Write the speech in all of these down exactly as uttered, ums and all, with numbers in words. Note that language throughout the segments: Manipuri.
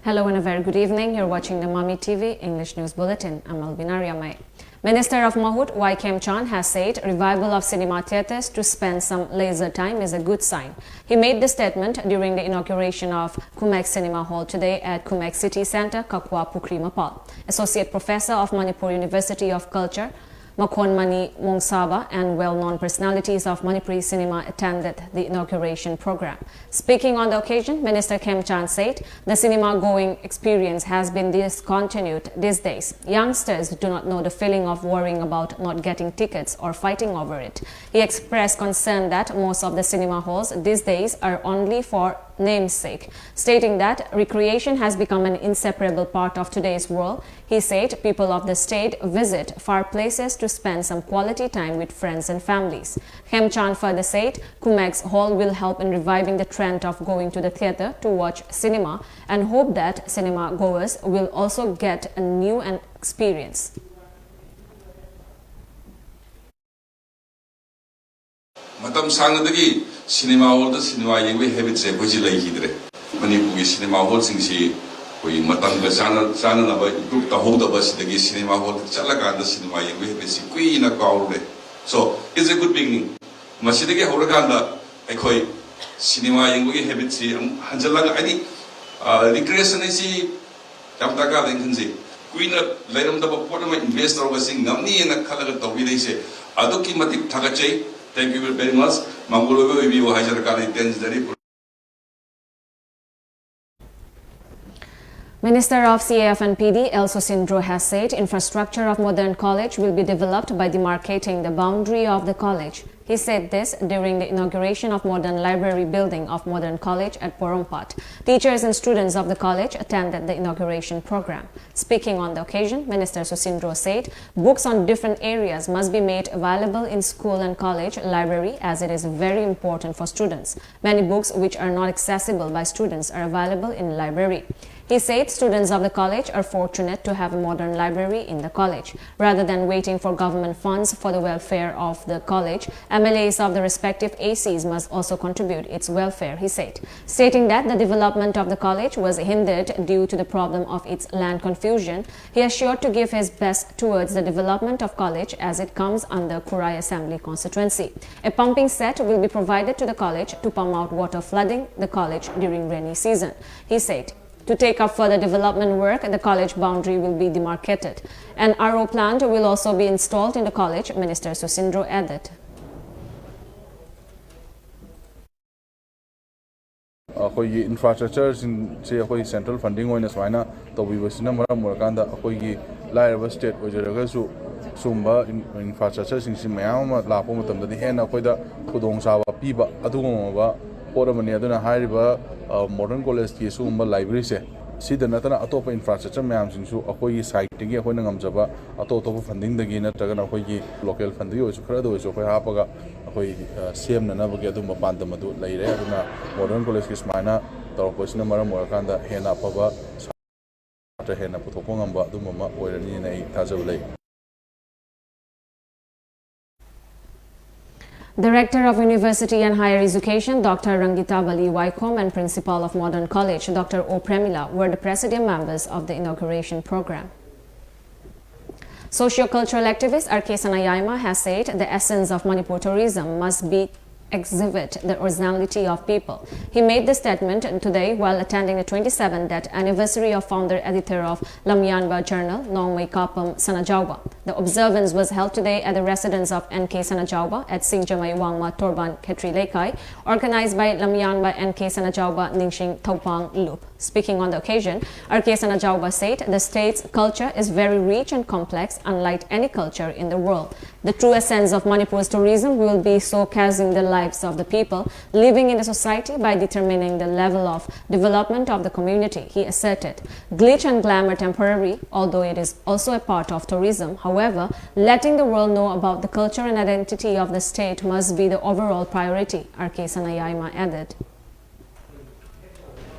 Hello and a very good evening. You're watching the Mami T V English News Bulletin. I'm Albina Riamai. Minister of Mahut Y Khemchand has said revival of cinema theatres to spend some leisure time is a good sign. He made the statement during the inauguration of Kumek Cinema Hall today at Kumek City Centre, Kakwa Pukri Mapal. Associate Professor of Manipur University of Culture, Makhonmani Mongsaba and well-known personalities of Manipuri cinema attended the inauguration program. Speaking on the occasion, Minister Khemchand said the cinema-going experience has been discontinued these days. Youngsters do not know the feeling of worrying about not getting tickets or fighting over it. He expressed concern that most of the cinema halls these days are only for namesake, stating that recreation has become an inseparable part of today's world. He said people of the state visit far places to spend some quality time with friends and families. Khemchand further said Kumek's hall will help in reviving the trend of going to the theatre to watch cinema and hope that cinema goers will also get a new and experience. ꯃꯇꯝ ꯁꯥꯡꯅꯗꯒꯤ ꯁꯤꯅꯦꯃꯥ ꯍꯣꯜꯗ ꯁꯤꯅꯦꯃꯥ ꯌꯦꯡꯕꯒꯤ ꯍꯦꯕꯤꯠꯁꯦ ꯑꯩꯈꯣꯏꯁꯤ ꯂꯩꯈꯤꯗ꯭ꯔꯦ꯫ ꯃꯅꯤꯄꯨꯔꯒꯤ ꯁꯤꯅꯦꯃꯥ ꯍꯣꯜꯁꯤꯡꯁꯤ ꯑꯩꯈꯣꯏ ꯃꯇꯝꯒ ꯆꯥꯟꯅ ꯆꯥꯟꯅꯅꯕ ꯏꯝꯄ꯭ꯔꯨꯞ ꯇꯧꯍꯧꯗꯕ, ꯁꯤꯗꯒꯤ ꯁꯤꯅꯦꯃꯥ ꯍꯣꯜꯗ ꯆꯠꯂꯀꯥꯟꯗ ꯁꯤꯅꯦꯃꯥ ꯌꯦꯡꯕꯒꯤ ꯍꯦꯕꯤꯠꯁꯤ ꯀꯨꯏꯅ ꯀꯥꯎꯔꯨꯔꯦ꯫ So it's a good beginning. ꯃꯁꯤꯗꯒꯤ ꯍꯧꯔꯀꯥꯟꯗ ꯑꯩꯈꯣꯏ ꯁꯤꯅꯦꯃꯥ ꯌꯦꯡꯕꯒꯤ ꯍꯦꯕꯤꯠꯁꯤ ꯑꯃꯨꯛ ꯍꯟꯖꯤꯜꯂꯒ, ꯍꯥꯏꯗꯤ ꯔꯤꯀ꯭ꯔꯤꯌꯦꯁꯟ ꯍꯥꯏꯁꯤ ꯌꯥꯝ ꯗꯔꯀꯥꯔ ꯂꯩꯅ ꯈꯟꯖꯩ꯫ ꯀꯨꯏꯅ ꯂꯩꯔꯝꯗꯕ ꯄꯣꯠ ꯑꯃ ꯏꯟꯚꯦꯁ ꯇꯧꯔꯒ ꯁꯤ ꯉꯝꯅꯤꯅ ꯈꯜꯂꯒ ꯇꯧꯕꯤꯔꯛꯏꯁꯦ ꯑꯗꯨꯛꯀꯤ ꯃꯇꯤꯛ ꯊꯥꯒꯠꯆꯩ꯫ Thank you very much. ꯃꯪꯒꯣꯜ ꯑꯣꯏꯕ ꯑꯣꯏꯕꯤꯌꯨ ꯍꯥꯏꯖꯔꯀꯥꯟꯗ ꯇꯦꯟꯖꯔꯤ꯫ Minister of C A F and P D, L Susindro, has said infrastructure of modern college will be developed by demarcating the boundary of the college. He said this during the inauguration of modern library building of modern college at Porompat. Teachers and students of the college attended the inauguration program. Speaking on the occasion, Minister Susindro said books on different areas must be made available in school and college library as it is very important for students. Many books which are not accessible by students are available in library. He said students of the college are fortunate to have a modern library in the college. Rather than waiting for government funds for the welfare of the college, M L As of the respective A Cs must also contribute its welfare, he said, stating that the development of the college was hindered due to the problem of its land confusion. He assured to give his best towards the development of college as it comes under Khurai Assembly Constituency. A pumping set will be provided to the college to pump out water flooding the college during rainy season. He said, to take up further development work, the college boundary will be demarcated. An R O plant will also be installed in the college, Minister Susindro added. ꯑꯩꯈꯣꯏꯒꯤ ꯏꯟꯐ꯭ꯔꯥꯁ꯭ꯇ꯭ꯔꯛꯆꯔꯁꯤꯡꯁꯦ ꯑꯩꯈꯣꯏ ꯁꯦꯟꯇ꯭ꯔꯦꯜ ꯐꯟꯗꯤꯡ ꯑꯣꯏꯅ ꯁꯨꯃꯥꯏꯅ ꯇꯧꯕꯤꯕꯁꯤꯅ ꯃꯔꯝ ꯑꯣꯏꯔꯀꯥꯟꯗ ꯑꯩꯈꯣꯏꯒꯤ ꯂꯥꯏꯔꯕ ꯁ꯭ꯇꯦꯠ ꯑꯣꯏꯖꯔꯒꯁꯨ ꯁꯨꯝꯕ ꯏꯟꯐ꯭ꯔꯥꯁ꯭ꯇ꯭ꯔꯛꯆꯔꯁꯤꯡꯁꯤ ꯃꯌꯥꯝ ꯑꯃ ꯂꯥꯛꯄ ꯃꯇꯝꯗꯗꯤ ꯍꯦꯟꯅ ꯑꯩꯈꯣꯏꯗ ꯈꯨꯗꯣꯡꯆꯥꯕ ꯄꯤꯕ ꯑꯗꯨꯒꯨꯝꯂꯕ ꯄꯣꯠ ꯑꯃꯅꯤ꯫ ꯑꯗꯨꯅ ꯍꯥꯏꯔꯤꯕ ꯃꯣꯗꯔꯟ ꯀꯣꯂꯦꯖꯀꯤ ꯁꯤꯒꯨꯝꯕ ꯂꯥꯏꯕ꯭ꯔꯦꯔꯤꯁꯦ ꯁꯤꯗ ꯅꯠꯇꯅ ꯑꯇꯣꯞꯄ ꯏꯟꯐ꯭ꯔꯥꯁ꯭ꯇ꯭ꯔꯛꯆꯔ ꯃꯌꯥꯝꯁꯤꯡꯁꯨ ꯑꯩꯈꯣꯏꯒꯤ ꯁꯥꯏꯠꯇꯒꯤ ꯑꯩꯈꯣꯏꯅ ꯉꯝꯖꯕ ꯑꯇꯣꯞ ꯑꯇꯣꯞꯄ ꯐꯟꯗꯤꯡꯗꯒꯤ ꯅꯠꯇ꯭ꯔꯒꯅ ꯑꯩꯈꯣꯏꯒꯤ ꯂꯣꯀꯦꯜ ꯐꯟꯗꯒꯤ ꯑꯣꯏꯔꯁꯨ ꯈꯔꯗ ꯑꯣꯏꯔꯁꯨ ꯑꯩꯈꯣꯏ ꯍꯥꯞꯄꯒ ꯑꯩꯈꯣꯏ ꯁꯦꯝꯅꯅꯕꯒꯤ ꯑꯗꯨꯝꯕ ꯄꯥꯟꯗꯝ ꯑꯗꯨ ꯂꯩꯔꯦ꯫ ꯑꯗꯨꯅ ꯃꯣꯗꯔꯟ ꯀꯣꯂꯦꯖꯀꯤ ꯁꯨꯃꯥꯏꯅ ꯇꯧꯔꯛꯄꯁꯤꯅ ꯃꯔꯝ ꯑꯣꯏꯔꯀꯥꯟꯗ ꯍꯦꯟꯅ ꯑꯐꯕ ꯁꯥꯇ꯭ꯔ ꯍꯦꯟꯅ ꯄꯨꯊꯣꯛꯄ ꯉꯝꯕ ꯑꯗꯨꯝꯕ ꯑꯃ ꯑꯣꯏꯔꯅꯤꯅ ꯑꯩ ꯊꯥꯖꯕ ꯂꯩ꯫ Director of University and Higher Education, Doctor Rangita Bali Waikhom, and Principal of Modern College, Doctor O Premila, were the presidium members of the inauguration program. Socio-cultural activist R K Sanayaima has said the essence of Manipur tourism must be exhibit the originality of people. He made this statement today while attending the twenty-seventh death anniversary of founder editor of Lamyanba Journal, Nongmei Kapam Sanajaoba. The observance was held today at the residence of N K Sanajaoba at Singjamai Wangma Torban Khetri Leikai, organized by Lamyanba N K Sanajaoba Ningshing Thaupang Lup. Speaking on the occasion, R K Sanajaoba said the state's culture is very rich and complex, unlike any culture in the world. The true essence of Manipur's tourism will be showcasing the lives of the people living in the society by determining the level of development of the community, he asserted. Glitz and glamour temporary, although it is also a part of tourism. However, letting the world know about the culture and identity of the state must be the overall priority, R K Sanayaima added.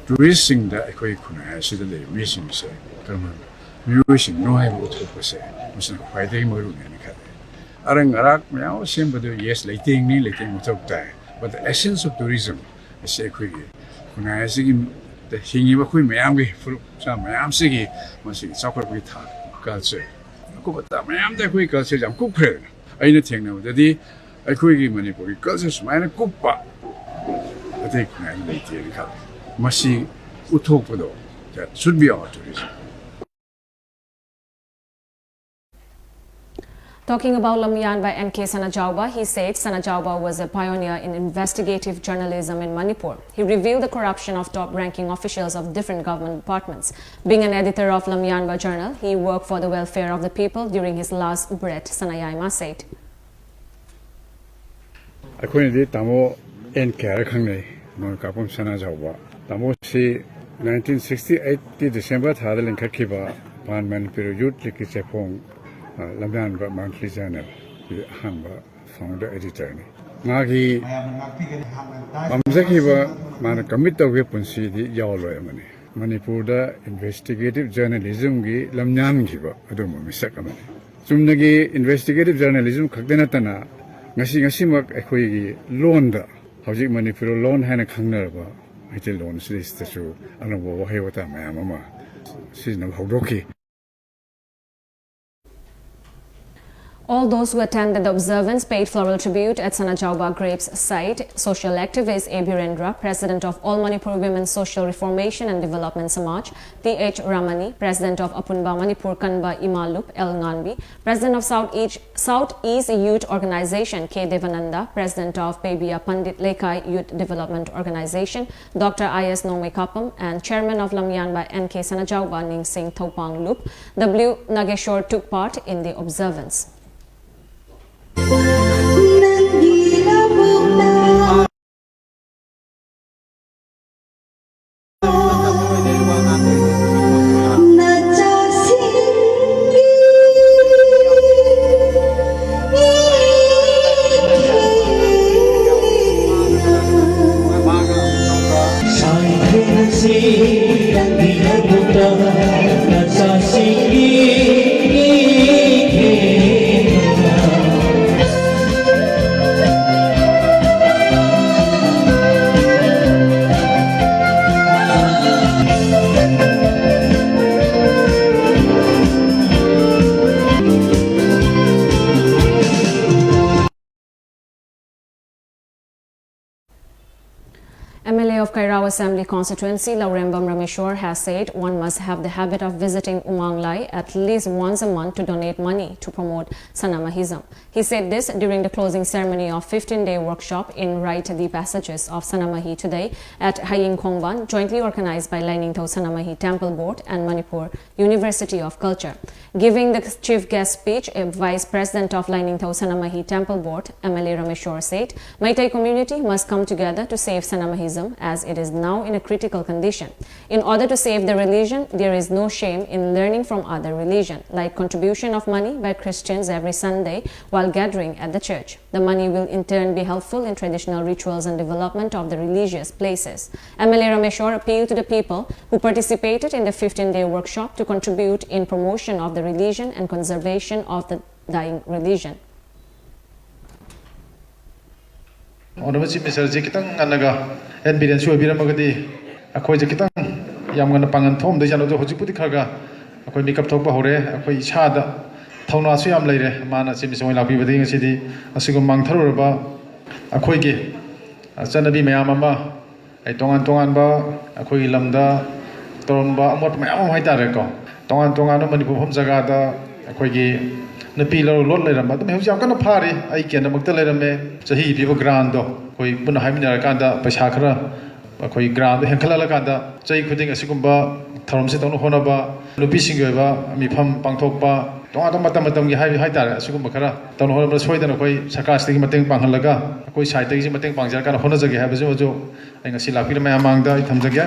ꯇꯨꯔꯤꯁꯁꯤꯡꯗ ꯑꯩꯈꯣꯏ ꯈꯨꯟꯅꯥꯏ ꯑꯁꯤꯗ ꯂꯩꯔꯤꯕ ꯃꯤꯁꯤꯡꯁꯦ ꯀꯔꯝꯕ ꯃꯤꯑꯣꯏꯁꯤꯡꯅꯣ ꯍꯥꯏꯕ ꯎꯠꯊꯣꯛꯄꯁꯦ ꯃꯁꯤꯅ ꯈ꯭ꯋꯥꯏꯗꯒꯤ ꯃꯔꯨꯅꯤ ꯍꯥꯏꯅ ꯈꯜꯂꯤ꯫ ꯑꯔꯪ ꯑꯔꯥꯛ ꯃꯌꯥꯝ ꯑꯃ ꯁꯦꯝꯕꯗꯨ, yes, ꯂꯩꯇꯦꯡꯅꯤ, ꯂꯩꯇꯦꯡ ꯃꯊꯧ ꯇꯥꯏ, but the essence of tourism ꯑꯁꯤ ꯑꯩꯈꯣꯏꯒꯤ ꯈꯨꯟꯅꯥꯏ ꯑꯁꯤꯒꯤ ꯍꯤꯡꯉꯤꯕ ꯑꯩꯈꯣꯏ ꯃꯌꯥꯝꯒꯤ ꯐꯨꯔꯨꯞ ꯃꯆꯥ ꯃꯌꯥꯝꯁꯤꯒꯤ ꯃꯁꯤꯒꯤ ꯆꯥꯎꯈꯠꯄꯒꯤ ꯊꯥꯛ, ꯀꯜꯆꯔ, ꯑꯀꯨꯞ ꯑꯇꯥ ꯃꯌꯥꯝꯗ ꯑꯩꯈꯣꯏ ꯀꯜꯆꯔ ꯌꯥꯝ ꯀꯨꯞꯈ꯭ꯔꯦꯗꯅ꯫ ꯑꯩꯅ ꯊꯦꯡꯅꯕꯗꯗꯤ ꯑꯩꯈꯣꯏꯒꯤ ꯃꯅꯤꯄꯨꯔꯒꯤ ꯀꯜꯆꯔ ꯁꯨꯃꯥꯏꯅ ꯀꯨꯞꯄ ꯑꯇꯩ ꯈꯨꯟꯅꯥꯏꯗ ꯂꯩꯇꯦꯅ ꯈꯜꯂꯤ꯫ ꯃꯁꯤ ꯎꯠꯊꯣꯛꯄꯗꯣ, that should be our tourism. Talking about Lamyanba N K Sanajaoba, he said Sanajaoba was a pioneer in investigative journalism in Manipur. He revealed the corruption of top-ranking officials of different government departments. Being an editor of Lamyanba Journal, he worked for the welfare of the people during his last breath, Sanayaima said. ꯑꯩꯈꯣꯏꯅꯗꯤ ꯇꯥꯃꯣ ꯑꯦꯟ ꯀꯦ ꯍꯥꯏꯔ ꯈꯪꯅꯩ, ꯅꯣꯡꯃꯩꯀꯥꯞꯄꯝ ꯁꯅꯥꯖꯥꯎꯕ꯫ ꯇꯥꯃꯣꯁꯤ ꯅꯥꯏꯟꯇꯤꯟ ꯁꯤꯛꯁꯇꯤ ꯑꯩꯠꯀꯤ ꯗꯤꯁꯦꯝꯕꯔ ꯊꯥꯗ ꯂꯤꯡꯈꯠꯈꯤꯕ ꯄꯥꯟ ꯃꯅꯤꯄꯨꯔ ꯌꯨꯠ ꯂꯤꯛꯀꯤ ꯆꯦꯐꯣꯡ, ꯑ, ꯂꯝꯌꯥꯟꯕ ꯃꯟꯊꯂꯤ ꯖꯔꯅꯦꯜꯒꯤ ꯑꯍꯥꯟꯕ ꯐꯥꯎꯟꯗꯔ ꯑꯦꯗꯤꯇꯔꯅꯤ꯫ ꯃꯥꯒꯤ ꯄꯥꯝꯖꯈꯤꯕ, ꯃꯥꯅ ꯀꯃꯤꯠ ꯇꯧꯈꯤꯕ ꯄꯨꯟꯁꯤꯗꯤ ꯌꯥꯎꯂꯣꯏ ꯑꯃꯅꯤ꯫ ꯃꯅꯤꯄꯨꯔꯗ ꯏꯟꯚꯦꯁꯇꯤꯒꯦꯇꯤꯚ ꯖꯔꯅꯦꯂꯤꯖꯝꯒꯤ ꯂꯝꯌꯥꯟꯈꯤꯕ ꯑꯗꯨꯒꯨꯝꯕ ꯃꯤꯁꯛ ꯑꯃꯅꯤ꯫ ꯆꯨꯝꯅꯒꯤ ꯏꯟꯚꯦꯁꯇꯤꯒꯦꯇꯤꯚ ꯖꯔꯅꯦꯂꯤꯖꯝ ꯈꯛꯇ ꯅꯠꯇꯅ, ꯉꯁꯤ, ꯉꯁꯤꯃꯛ ꯑꯩꯈꯣꯏꯒꯤ ꯂꯣꯟꯗ, ꯍꯧꯖꯤꯛ ꯃꯅꯤꯄꯨꯔ ꯂꯣꯟ ꯍꯥꯏꯅ ꯈꯪꯅꯔꯕ ꯃꯩꯇꯩꯂꯣꯟ ꯑꯁꯤꯗꯩꯁꯤꯗꯁꯨ ꯑꯅꯧꯕ ꯋꯥꯍꯩ ꯋꯥꯇꯥ ꯃꯌꯥꯝ ꯑꯃ ꯁꯤꯖꯤꯟꯅꯕ ꯍꯧꯗꯣꯛꯈꯤ꯫ All those who attended the observance paid floral tribute at Sanajaoba Graves site. Social activist A. Birendra, President of All Manipur Women's Social Reformation and Development Samaj, Th. Ramani, President of Apunba Manipur Kanba Imalup, L. Nganbi, President of South East, South East Youth Organization, K. Devananda, President of Pebia Pandit Lekai Youth Development Organization, Doctor I S Nongmei Kapam, and Chairman of Lamyanba N K Sanajaoba Ningsing Thopang Lup, W. Nageshwar took part in the observance. M L A of Kairao Assembly Constituency, Laurembam Rameshwar, has said one must have the habit of visiting Umang Lai at least once a month to donate money to promote Sanamahism. He said this during the closing ceremony of fifteen-day workshop in Write the Passages of Sanamahi Today at Haying Khongban, jointly organized by Lainingthou Sanamahi Temple Board and Manipur University of Culture. Giving the chief guest speech, a vice president of Lainingthou Sanamahi Temple Board, M L A Rameshwar, said, Meitei community must come together to save Sanamahism as it is now in a critical condition. In order to save the religion, there is no shame in learning from other religion, like contribution of money by Christians every Sunday while gathering at the church. The money will in turn be helpful in traditional rituals and development of the religious places. M L A Rameshwar appealed to the people who participated in the fifteen-day workshop to contribute in promotion of the religion and conservation of the dying religion. Honorable Chief Minister ꯁꯤ ꯈꯤꯇꯪ ꯉꯟꯅꯒ ꯑꯦꯟ ꯕꯤꯔꯦꯟꯁꯨ ꯑꯣꯏꯕꯤꯔꯝꯃꯒꯗꯤ ꯑꯩꯈꯣꯏꯁꯦ ꯈꯤꯇꯪ ꯌꯥꯝ ꯉꯟꯅ ꯄꯥꯡꯒꯟ ꯊꯣꯛꯑꯝꯗꯣꯏꯖꯥꯠꯅꯣ꯫ ꯑꯗꯣ ꯍꯧꯖꯤꯛꯄꯨꯗꯤ ꯈꯔ ꯈꯔ ꯑꯩꯈꯣꯏ ꯃꯤꯀꯞ ꯊꯣꯛꯄ ꯍꯧꯔꯦ꯫ ꯑꯩꯈꯣꯏ ꯏꯁꯥꯗ ꯊꯧꯅꯥꯁꯨ ꯌꯥꯝ ꯂꯩꯔꯦ꯫ ꯃꯥꯅ ꯆꯦꯟꯕꯤꯁꯪ ꯑꯣꯏꯅ ꯂꯥꯛꯄꯤꯕꯗꯒꯤ ꯉꯁꯤꯗꯤ ꯑꯁꯤꯒꯨꯝꯕ ꯃꯥꯡꯊꯔꯨꯔꯕ ꯑꯩꯈꯣꯏꯒꯤ ꯆꯠꯅꯕꯤ ꯃꯌꯥꯝ ꯑꯃ, ꯑꯩ ꯇꯣꯉꯥꯟ ꯇꯣꯉꯥꯟꯕ ꯑꯩꯈꯣꯏꯒꯤ ꯂꯝꯗ ꯇꯧꯔꯝꯕ ꯑꯃꯣꯠꯄ ꯃꯌꯥꯝ ꯑꯃ ꯍꯥꯏꯇꯥꯔꯦꯀꯣ, ꯇꯣꯉꯥꯟ ꯇꯣꯉꯥꯟꯕ ꯃꯅꯤꯄꯨꯔ ꯃꯐꯝ ꯖꯒꯥꯗ ꯑꯩꯈꯣꯏꯒꯤ ꯅꯨꯄꯤ ꯂꯧꯔ ꯂꯣꯠ ꯂꯩꯔꯝꯕ ꯑꯗꯨꯝ ꯍꯧꯖꯤꯛ ꯌꯥꯝ ꯀꯟꯅ ꯐꯥꯔꯤ꯫ ꯑꯩ ꯀꯦꯟꯗꯃꯛꯇ ꯂꯩꯔꯝꯃꯦ꯫ ꯆꯍꯤꯒꯤ ꯄꯤꯕ ꯒ꯭ꯔꯥꯟꯗꯣ ꯑꯩꯈꯣꯏ ꯄꯨꯟꯅ ꯍꯥꯏꯃꯤꯟꯅꯔꯀꯥꯟꯗ ꯄꯩꯁꯥ ꯈꯔ ꯑꯩꯈꯣꯏ ꯒ꯭ꯔꯥꯟꯗꯣ ꯍꯦꯟꯒꯠꯍꯜꯂꯀꯥꯟꯗ ꯆꯍꯤ ꯈꯨꯗꯤꯡ ꯑꯁꯤꯒꯨꯝꯕ ꯊꯧꯔꯝꯁꯤ ꯇꯧꯅ ꯍꯣꯠꯅꯕ, ꯅꯨꯄꯤꯁꯤꯡꯒꯤ ꯑꯣꯏꯕ ꯃꯤꯐꯝ ꯄꯥꯡꯊꯣꯛꯄ, ꯇꯣꯉꯥꯟ ꯇꯣꯉꯥꯟꯕ ꯃꯇꯝ ꯃꯇꯝꯒꯤ ꯍꯥꯏ ꯍꯥꯏꯇꯥꯔꯦ, ꯑꯁꯤꯒꯨꯝꯕ ꯈꯔ ꯇꯧꯅ ꯍꯣꯠꯅꯕꯗ ꯁꯣꯏꯗꯅ ꯑꯩꯈꯣꯏ ꯁꯔꯀꯥꯔꯁꯤꯗꯒꯤ ꯃꯇꯦꯡ ꯄꯥꯡꯍꯜꯂꯒ ꯑꯩꯈꯣꯏ ꯁꯥꯏꯠꯇꯒꯤꯁꯨ ꯃꯇꯦꯡ ꯄꯥꯡꯖꯔꯀꯥꯟꯗ ꯍꯣꯠꯅꯖꯒꯦ ꯍꯥꯏꯕꯁꯤꯃꯁꯨ ꯑꯩ ꯉꯁꯤ ꯂꯥꯛꯄꯤꯔꯤꯕ ꯃꯌꯥꯝ ꯃꯥꯡꯗ ꯑꯩ ꯊꯝꯖꯒꯦ꯫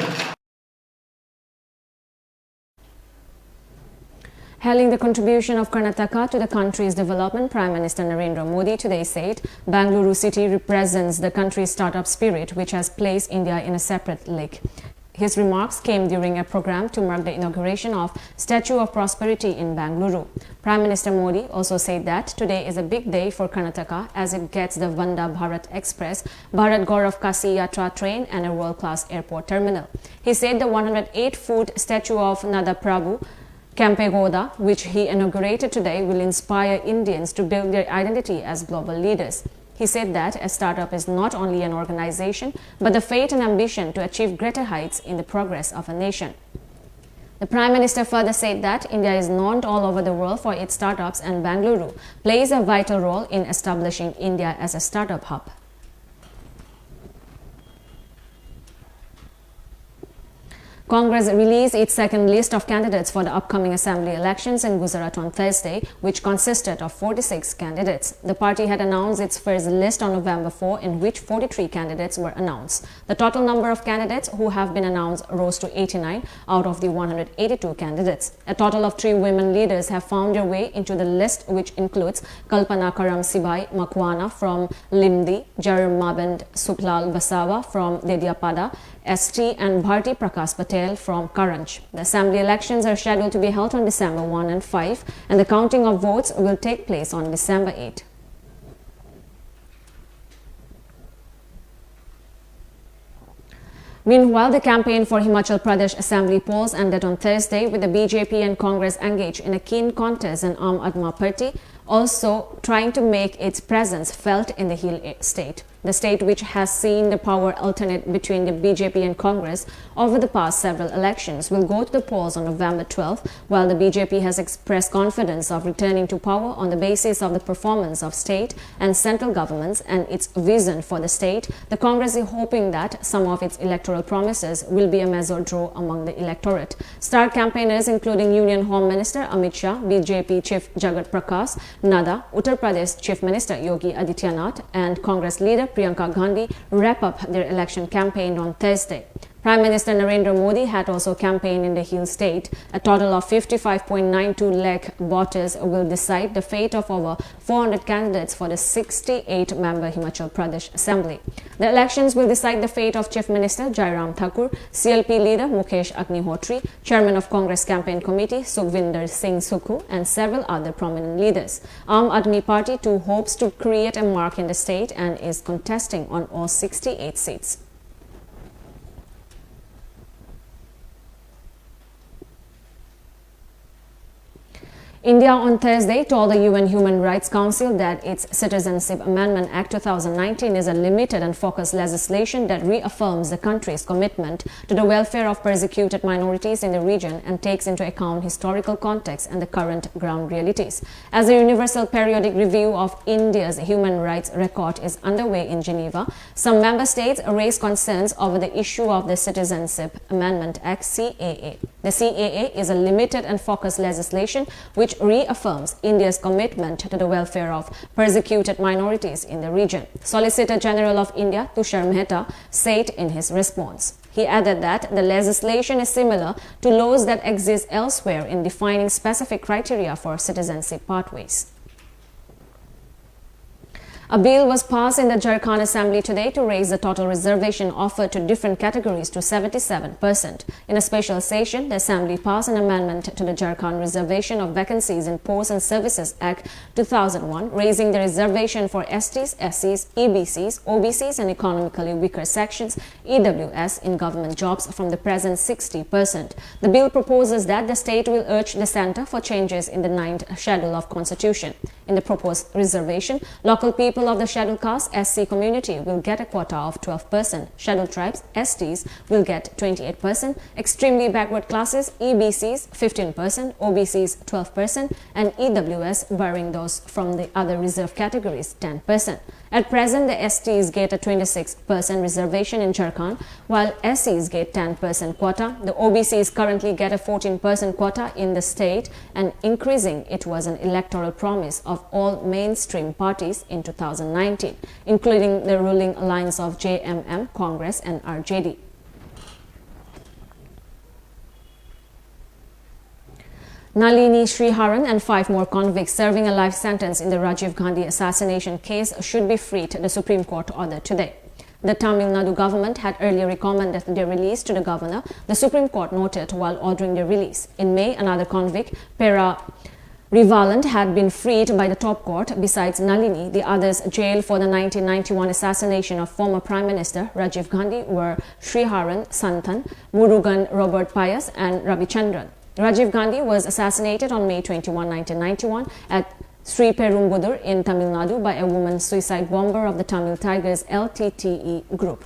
Hailing the contribution of Karnataka to the country's development, Prime Minister Narendra Modi today said Bangalore city represents the country's startup spirit, which has placed India in a separate league. His remarks came during a program to mark the inauguration of Statue of Prosperity in Bengaluru. Prime Minister Modi also said that today is a big day for Karnataka as it gets the Vande Bharat Express, Bharat Gaurav Kashi Yatra train and a world-class airport terminal. He said the one hundred eight-foot statue of Nadaprabhu Kempegowda, which he inaugurated today, will inspire Indians to build their identity as global leaders. He said that a startup is not only an organization, but the faith and ambition to achieve greater heights in the progress of a nation. The Prime Minister further said that India is known all over the world for its startups, and Bengaluru plays a vital role in establishing India as a startup hub. Congress released its second list of candidates for the upcoming assembly elections in Gujarat on Thursday, which consisted of forty-six candidates. The party had announced its first list on November four, in which forty-three candidates were announced. The total number of candidates who have been announced rose to eighty-nine out of the one hundred eighty-two candidates. A total of three women leaders have found their way into the list, which includes Kalpana Karam Sibai Makwana from Limdi, Jarmaband Suklal Basawa from Dediapada, S T, and Bharti Prakash Patel from Karanj. The assembly elections are scheduled to be held on December one and five, and the counting of votes will take place on December eight. Meanwhile, the campaign for Himachal Pradesh Assembly polls ended on Thursday, with the B J P and Congress engaged in a keen contest, and Aam Aadmi Party also trying to make its presence felt in the hill state. The state, which has seen the power alternate between the B J P and Congress over the past several elections, will go to the polls on November twelfth, while the B J P has expressed confidence of returning to power on the basis of the performance of state and central governments and its vision for the state. The Congress is hoping that some of its electoral promises will be a measured draw among the electorate. Star campaigners, including Union Home Minister Amit Shah, B J P Chief Jagat Prakash Nadda, Uttar Pradesh Chief Minister Yogi Adityanath, and Congress leader Priyanka Gandhi, wrap up their election campaign on Thursday. Prime Minister Narendra Modi had also campaigned in the hill state. A total of fifty-five point nine two lakh voters will decide the fate of over four hundred candidates for the sixty-eight member Himachal Pradesh Assembly. The elections will decide the fate of Chief Minister Jairam Thakur, C L P leader Mukesh Agnihotri, Chairman of Congress Campaign Committee Sukhvinder Singh Sukhu, and several other prominent leaders. Aam Aadmi Party too hopes to create a mark in the state and is contesting on all sixty-eight seats. India on Thursday told the U N Human Rights Council that its Citizenship Amendment Act two thousand nineteen is a limited and focused legislation that reaffirms the country's commitment to the welfare of persecuted minorities in the region and takes into account historical context and the current ground realities. As the Universal Periodic Review of India's human rights record is underway in Geneva, some member states raised concerns over the issue of the Citizenship Amendment Act, C A A. The C A A is a limited and focused legislation which reaffirms India's commitment to the welfare of persecuted minorities in the region, Solicitor General of India Tushar Mehta said in his response. He added that the legislation is similar to laws that exist elsewhere in defining specific criteria for citizenship pathways. A bill was passed in the Jharkhand Assembly today to raise the total reservation offered to different categories to seventy-seven percent. In a special session, the Assembly passed an amendment to the Jharkhand Reservation of Vacancies in Posts and Services Act two thousand one, raising the reservation for S Ts, S Cs, E B Cs, O B Cs, and economically weaker sections, E W S, in government jobs from the present sixty percent. The bill proposes that the state will urge the Centre for changes in the ninth Schedule of Constitution. In the proposed reservation, local people of the Scheduled Caste, S C, community will get a quota of twelve percent. Scheduled Tribes, S Ts, will get twenty-eight percent, extremely backward classes, E B Cs, fifteen percent, O B Cs, twelve percent, and E W S, barring those from the other reserve categories, ten percent. At present, the S Ts get a twenty-six percent reservation in Jharkhand, while S Cs get ten percent quota. The O B Cs currently get a fourteen percent quota in the state, and increasing it was an electoral promise of all mainstream parties in two thousand nineteen, including the ruling alliance of J M M, Congress, and R J D. Nalini Sriharan and five more convicts serving a life sentence in the Rajiv Gandhi assassination case should be freed, the Supreme Court ordered today. The Tamil Nadu government had earlier recommended their release to the governor, the Supreme Court noted while ordering their release. In May, another convict, Pera Rivaland, had been freed by the top court. Besides Nalini, the others jailed for the nineteen ninety-one assassination of former Prime Minister Rajiv Gandhi were Sriharan, Santhan, Murugan, Robert Pius, and Ravichandran. Rajiv Gandhi was assassinated on May twenty-one, nineteen ninety-one, at Sriperumbudur in Tamil Nadu by a woman suicide bomber of the Tamil Tigers L T T E group.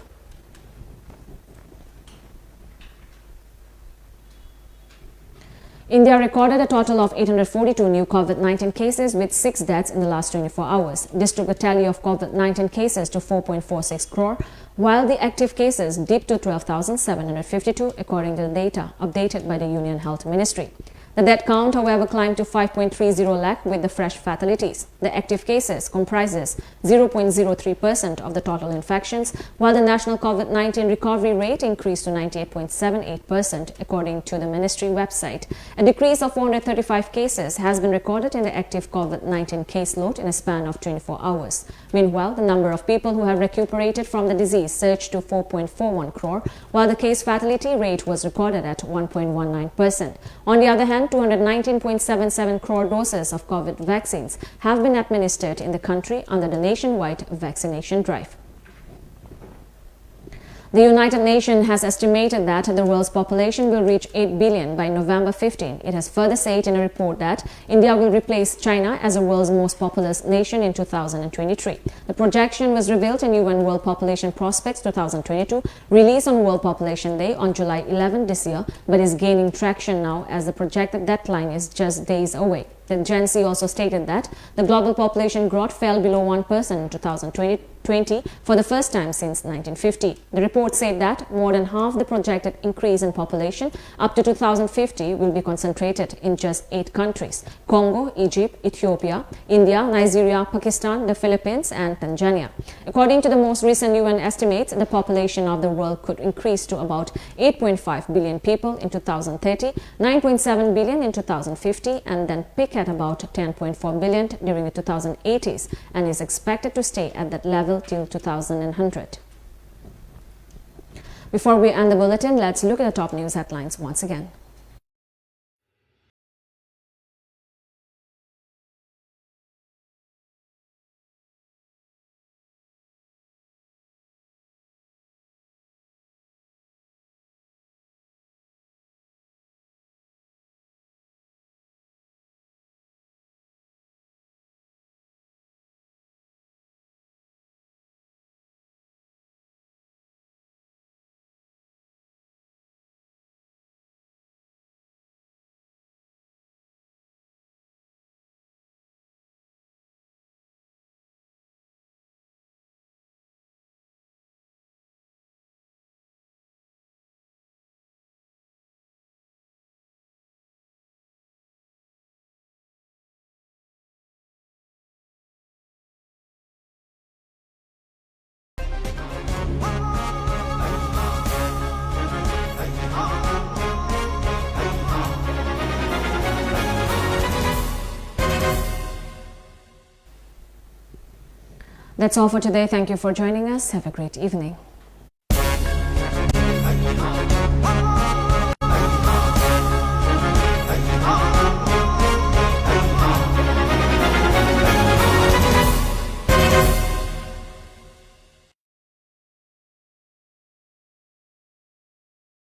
India recorded a total of eight hundred forty-two new COVID nineteen cases with six deaths in the last twenty-four hours. This took the tally of COVID nineteen cases to four point four six crore, while the active cases dipped to twelve thousand seven hundred fifty-two, according to the data updated by the Union Health Ministry. The death count, however, climbed to five point three zero lakh, with the fresh fatalities. The active cases comprises zero point zero three percent of the total infections, while the national COVID nineteen recovery rate increased to ninety-eight point seven eight percent, according to the ministry website. A decrease of four hundred thirty-five cases has been recorded in the active COVID nineteen caseload in a span of twenty-four hours. Meanwhile, the number of people who have recuperated from the disease surged to four point four one crore, while the case fatality rate was recorded at one point one nine percent. On the other hand, two hundred nineteen point seven seven crore doses of COVID vaccines have been administered in the country under the nationwide vaccination drive. The United Nations has estimated that the world's population will reach eight billion by November fifteen. It has further said in a report that India will replace China as the world's most populous nation in two thousand twenty-three. The projection was revealed in U N World Population Prospects two thousand twenty-two, released on World Population Day on July eleven this year, but is gaining traction now as the projected deadline is just days away. The Gen Z also stated that the global population growth fell below one percent in two thousand twenty, twenty for the first time since nineteen fifty. The report said that more than half the projected increase in population up to two thousand fifty will be concentrated in just eight countries: Congo, Egypt, Ethiopia, India, Nigeria, Pakistan, the Philippines, and Tanzania. According to the most recent U N estimates, the population of the world could increase to about eight point five billion people in two thousand thirty, nine point seven billion in two thousand fifty, and then peak at about ten point four billion during the two thousand eighties, and is expected to stay at that level till two thousand one hundred. Before we end the bulletin, let's look at the top news headlines once again. That's all for today. Thank you for joining us. Have a great evening.